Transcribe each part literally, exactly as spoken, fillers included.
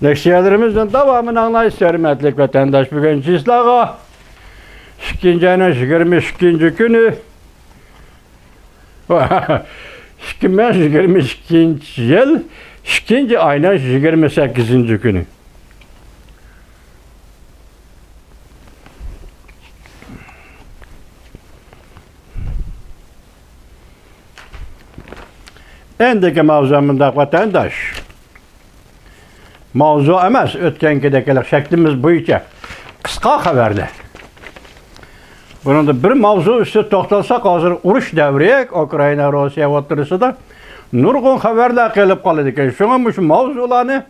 لېكسىيەلىرىمىزنىڭ داۋامىنى ئاڭلايسىز، ھۆرمەتلىك ۋەتەنداش. بۈگۈن چىسلاغا ئىككىنچى ئاينىڭ يىگىرمە ئىككىنچى كۈنى. ئىككى مىڭ يىگىرمە ئىككىنچى يىل ئىككىنچى ئاينىڭ يىگىرمە سەككىزىنچى كۈنى. ئەندىكى ماۋزۇ مۇنداق، ۋەتەنداش. ماۋزۇ ئەمەس، ئۆتكەنكىدەك شەكلىمىز بويىچە قىسقا خەۋەرلەر. بۇنىڭدا بىر ماۋزۇ ئۈستىدە توختالساق، ھازىر ئۇرۇش دەۋرى، ئۇكرائىنا، روسىيە ئوتتۇرىسىدا نۇرغۇن خەۋەرلەر قېلىپ قالىدىكەن. شۇڭا مۇشۇ ماۋزۇلارنى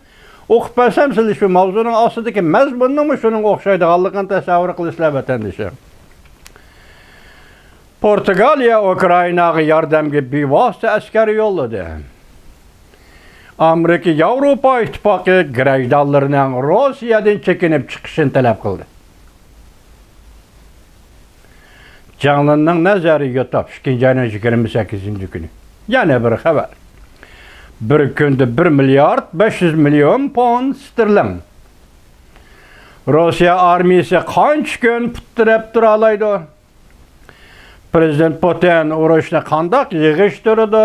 ئوقۇپ بەرسەم، سىلەر شۇ ماۋزۇنىڭ ئاستىدىكى مەزمۇننىڭمۇ شۇنىڭغا ئوخشايدىغانلىقىنى تەسەۋۋۇر قىلىسىلەر، ۋەتەندىشىم. پورتۇگالىيە ئۇكرائىناغا ياردەمگە بىۋاسىتە ئەسكەر يوللىدى. ئامېرىكا ياۋروپا ئىتتىپاقى گىرەجدانلىرىنىڭ روسىيەدىن چېكىنىپ چىقىشىنى تەلەپ قىلدى. جاڭلىننىڭ نەزەرى يوتاپ، ئىككىنچى ئاينىڭ يىگىرمە سەككىزىنچى كۈنى. يەنە بىر خەۋەر. بىر كۈندە بىر مىليارد بەش يۈز مىليون پوند ستېرلىڭ. روسىيە ئارمىيىسى قانچە كۈن پۇت تىرەپ تۇرالايدۇ؟ پرېزىدېنت پۇتىن ئۇرۇشنى قانداق يىغىشتۇرىدۇ؟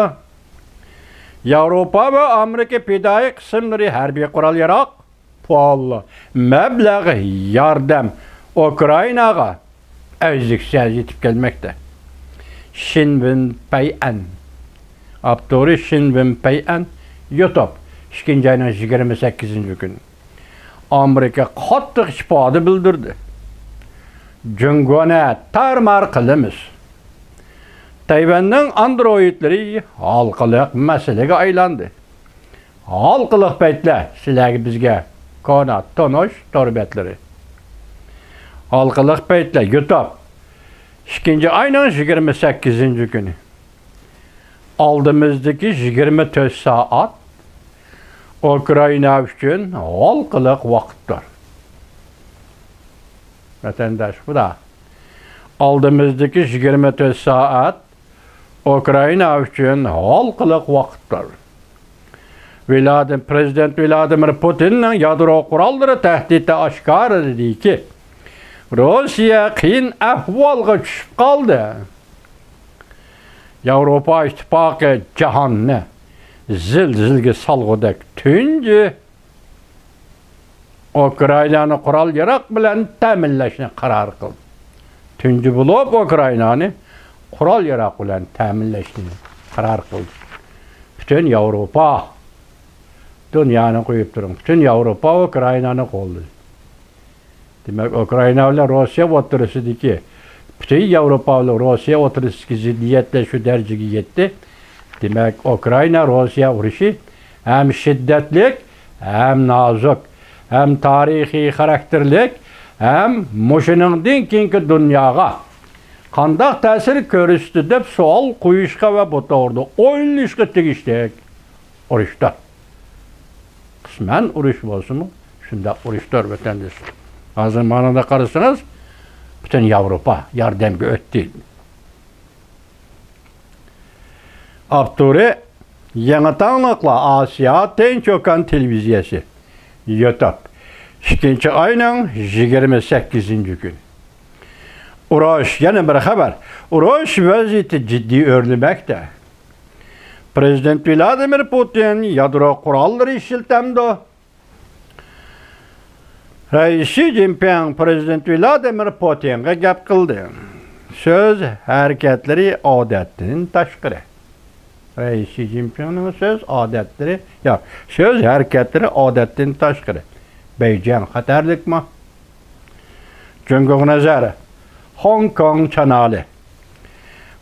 ياۋروپا ۋە ئامېرىكا پىدائىي قىسىملىرى ھەربىي قورال-ياراغ، پۇل، مەبلەغ، ياردەم ئۇكرائىناغا ئۈزلۈكسىز يېتىپ كەلمەكتە. شىن ۋېن پەيئەن. ئاپتورى شىن ۋېن پەيئەن. يۇتۇب، ئىككىنچى ئاينىڭ يىگىرمە سەككىزىنچى كۈنى. ئامېرىكا قاتتىق ئىپادە بىلدۈردى. جۇڭگونى تارمار قىلىمىز. تەيۋەننىڭ ئاندروئىدلىرى ھالقىلىق مەسىلىگە ئايلاندى. ھالقىلىق پەيتلەر سىلەرگە، بىزگە كونا تونۇش تور بەتلىرى. ھالقىلىق پەيتلەر يۇتۇب. ئىككىنچى ئاينىڭ يىگىرمە سەككىزىنچى كۈنى. ئالدىمىزدىكى يىگىرمە تۆت سائەت ئۇكرائىنا ئۈچۈن ھالقىلىق ۋاقىتتۇر. ۋەتەنداش، خۇدا. ئالدىمىزدىكى يىگىرمە تۆت سائەت ئۇكرائىنا ئۈچۈن ھالقىلىق ۋاقىتتۇر. ۋىلادىم-، پرېزىدېنت ۋىلادىمىر پۇتىننىڭ يادرو قوراللىرى تەھدىتى ئاشكارىلىدىكى، روسىيە قىيىن ئەھۋالغا چۈشۈپ قالدى. ياۋروپا ئىتتىپاقى جاھاننى زىلزىلىگە سالغۇدەك تۇنجى ئۇكرائىنانى قورال-ياراغ بىلەن تەمىنلەشنى قارار قىلدى. تۇنجى بولۇپ ئۇكرائىنانى قورال-ياراغ بىلەن تەمىنلەشنى قارار قىلدى. پۈتۈن ياۋروپا، دۇنيانى قويۇپ تۇرۇڭ، پۈتۈن ياۋروپا ئۇكرائىنانى قوللىدى. دېمەك، ئۇكرائىنا بىلەن روسىيە ئوتتۇرىسىدىكى، پۈتۈن ياۋروپا بىلەن روسىيە ئوتتۇرىسىدىكى زىددىيەتلەر شۇ دەرىجىگە يەتتى. دېمەك، ئۇكرائىنا-روسىيە ئۇرۇشى ھەم شىددەتلىك، ھەم نازۇك، ھەم تارىخىي خاراكتېرلىك، ھەم مۇشۇنىڭدىن كېيىنكى دۇنياغا قانداق تەسىر كۆرسىتىدۇ دەپ سوئال قويۇشقا ۋە بۇ توغرىدا ئويلىنىشقا تېگىشلىك ئۇرۇشتۇر. قىسمەن ئۇرۇش بولسىمۇ، شۇنداق ئۇرۇشتۇر، ۋەتەندىشىم. ھازىر ماڭىڭدا قارىسىڭىز، پۈتۈن ياۋروپا ياردەمگە ئۆتتى. ئاپتورى يېڭى تاڭلىقلار، ئاسىيا تىنچ ئوكيان تېلېۋىزىيەسى، يۇتۇب. ئىككىنچى ئاينىڭ يىگىرمە سەككىزىنچى كۈنى. ئۇرۇش، يەنە بىر خەۋەر. ئۇرۇش ۋەزىيىتى جىددىي ئۆرلىمەكتە. پرېزىدېنت ۋىلادىمىر پۇتىن يادرو قوراللىرى ئىشلىتەمدۇ؟ رەئىس شى جىنپىڭ پرېزىدېنت ۋىلادىمىر پۇتىنغا گەپ قىلدى. سۆز ھەرىكەتلىرى ئادەتتىن تاشقىرى. رەئىس شى جىنپىڭنىڭ سۆز ئادەتلىرى، ياق، سۆز ھەرىكەتلىرى ئادەتتىن تاشقىرى. بېيجىڭ خەتەرلىكمۇ؟ جۇڭگوغا نەزەر. خوڭكوڭ چانالى.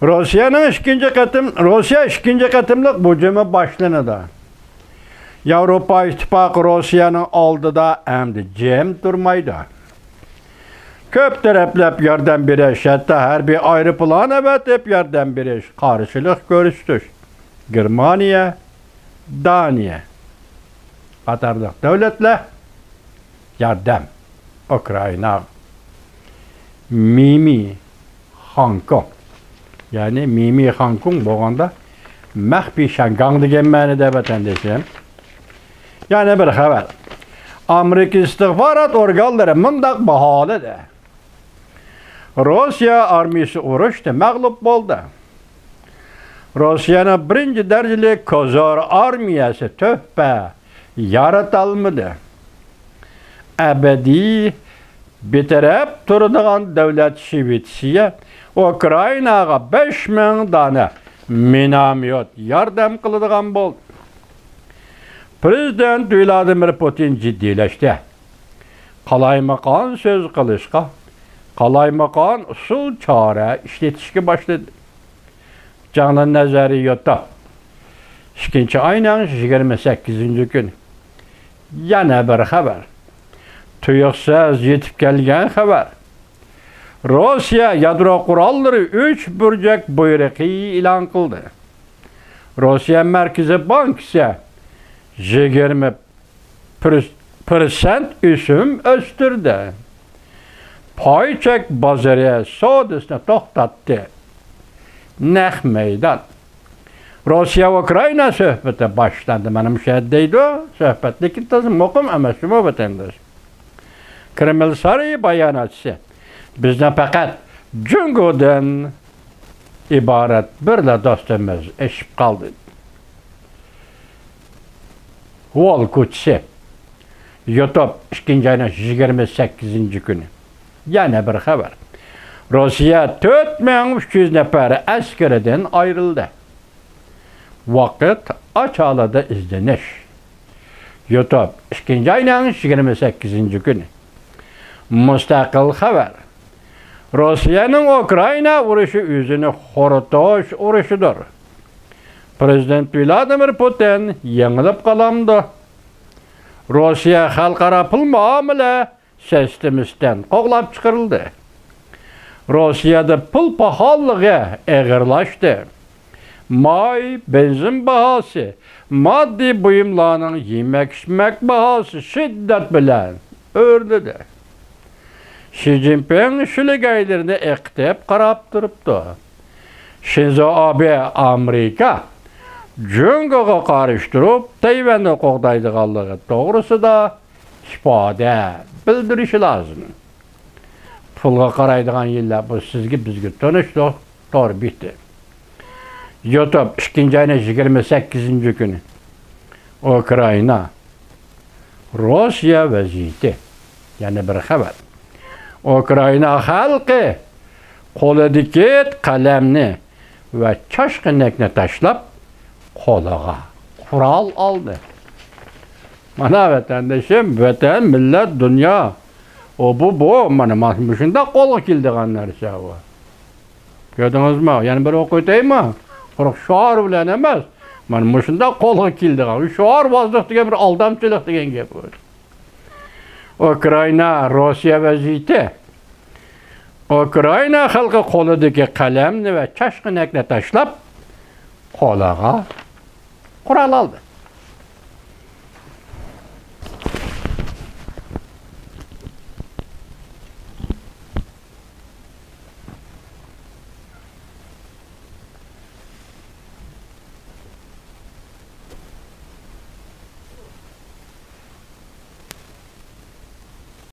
روسىيەنىڭ ئىككىنچى قېتىم، روسىيە ئىككىنچى قېتىملىق ھۇجۇمى باشلىنىدۇ. ياۋروپا ئىتتىپاقى روسىيەنىڭ ئالدىدا ئەمدى جىم تۇرمايدۇ. كۆپ تەرەپلەپ ياردەم بېرىش، ھەتتا ھەربىي ئايروپىلان ئەۋەتىپ ياردەم بېرىش، قارشىلىق كۆرسىتىش. گېرمانىيە، دانىيە قاتارلىق دۆلەتلەر ياردەم ئۇكرائىناغا. مىمى خاڭكوڭ، يەنى مىمى خاڭكوڭ بولغاندا مەخپىي شياڭگاڭ دېگەن مەنىدە، ۋەتەندىشىم. يەنە بىر خەۋەر. ئامېرىكا ئىستىخبارات ئورگانلىرى مۇنداق باھالىدى: روسىيە ئارمىيىسى ئۇرۇشتا مەغلۇپ بولدى. روسىيەنىڭ بىرىنچى دەرىجىلىك كوزار ئارمىيەسى تۆھپە يارىتالمىدى. ئەبەدىي بىتەرەپ تۇرىدىغان دۆلەت شىۋېتسىيە ئۇكرائىناغا بەش مىڭ دانە مىنوميوت ياردەم قىلىدىغان بولدى. پىرېزىدېنت ۋلادىمىر پۇتىن جىددىيلەشتى. قالايمىقان سۆز قىلىشقا، قالايمىقان ئۇسۇل چارە ئىشلىتىشكە باشلىدى. جاڭلىن نەزەرى يوتا. ئىككىنچى ئاينىڭ يىگىرمە سەككىزىنچى كۈنى. يەنە بىر خەۋەر. تۇيۇقسىز يېتىپ كەلگەن خەۋەر. روسىيە يادرو قوراللىرى ئۈچ بۇرجەك بۇيرۇقى ئېلان قىلدى. روسىيە مەركىزىي بانكىسى يىگىرمە پىرسەنت ئۆسۈم ئۆستۈردى. پاي چەك بازىرى سودىسىنى توختاتتى. نەق مەيدان. روسىيە ئۇكرائىنا سۆھبىتى باشلاندى. مانا مۇشۇ يەردە دەيدۇ، سۆھبەت، لېكىن تازا مۇقىم ئەمەس شۇمۇ، ۋەتەنداش. كرېمل سارىيى باياناتچىسى: بىزنىڭ پەقەت جۇڭگودىن ئىبارەت بىرلا دوستىمىز ئېشىپ قالدى. ۋول كوچىسى. يۇتۇب، ئىككىنچى ئاينىڭ يىگىرمە سەككىزىنچى كۈنى. يەنە بىر خەۋەر. روسىيە تۆت مىڭ ئۈچ يۈز نەپەر ئەسكىرىدىن ئايرىلدى. ۋاقىت ئاچ ھالدا ئىزدىنىش. يۇتۇب، ئىككىنچى ئاينىڭ يىگىرمە سەككىزىنچى كۈنى. مۇستەقىل خەۋەر. روسىيەنىڭ ئۇكرائىنا ئۇرۇشى ئۆزىنى خورىتىش ئۇرۇشىدۇر. پىرېزىدېنت ۋلادىمىر پۇتىن يېڭىلىپ قالامدۇ؟ روسىيە خەلقئارا پۇل مۇئامىلە سىستېمىسىدىن قوغلاپ چىقىرىلدى. روسىيەدە پۇل پاخاللىقى ئېغىرلاشتى. ماي، بېنزىن باھاسى، ماددىي بۇيۇملارنىڭ يېمەك-ئىچمەك باھاسى شىددەت بىلەن ئۆرلىدى. شى جىنپىڭ شۆلگەيلىرىنى ئېقىتىپ قاراپ تۇرۇپتۇ. شىنزو ئابې ئامېرىكا جۇڭگوغا قارشى تۇرۇپ، تەيۋەننى قوغدايدىغانلىقى توغرىسىدا ئىپادە بىلدۈرۈشى لازىم. پۇلغا قارايدىغان يىللار، بۇ سىزگە، بىزگە تونۇش تور بېتى. يۇتۇب، ئىككىنچى ئاينىڭ يىگىرمە سەككىزىنچى كۈنى. ئۇكرائىنا، روسىيە ۋەزىيىتى. يەنە بىر خەۋەر. ئۇكرائىنا خەلقى قولىدىكى قەلەمنى ۋە چاشقىنەكنى تاشلاپ، قولىغا قورال ئالدى. مانا، ۋەتەندىشىم، ۋەتەن، مىللەت، دۇنيا، ئۇ، بۇ، بۇ، مانا، مانا مۇشۇنداق قولغا كېلىدىغان نەرسە ئۇ. كۆردىڭىزمۇ؟ يەنە بىر ئوقۇۋېتەيمۇ؟ قۇرۇق شوئار بىلەن ئەمەس، مانا مۇشۇنداق قولغا كېلىدىغان. شوئار بازلىق دېگەن بىر ئالدامچىلىق دېگەن گەپ ئۇ. ئۇكرائىنا، روسىيە ۋەزىيىتى. ئۇكرائىنا خەلقى قولىدىكى قەلەمنى ۋە چاشقىنەكنى تاشلاپ، قولىغا قورال ئالدى.